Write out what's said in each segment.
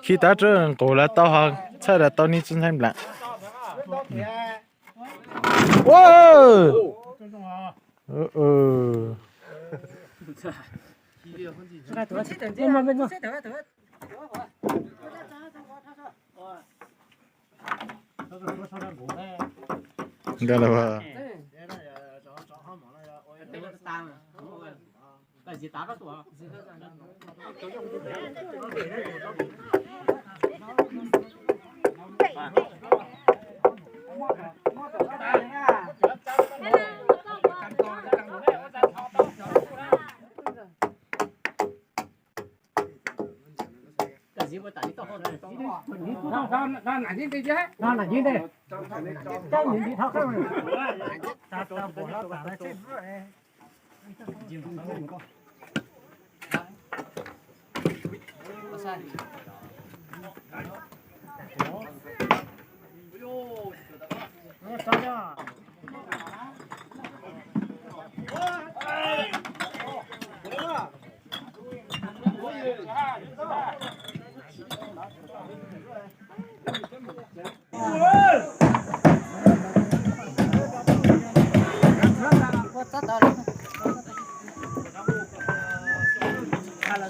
Khi tau rau nqus lawv tau ho txhawj lawv tau ni tsis ntshai nplam. Ntawd lawm.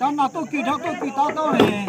Cov no tuaj kws dhau tuaj kws tau tau ne.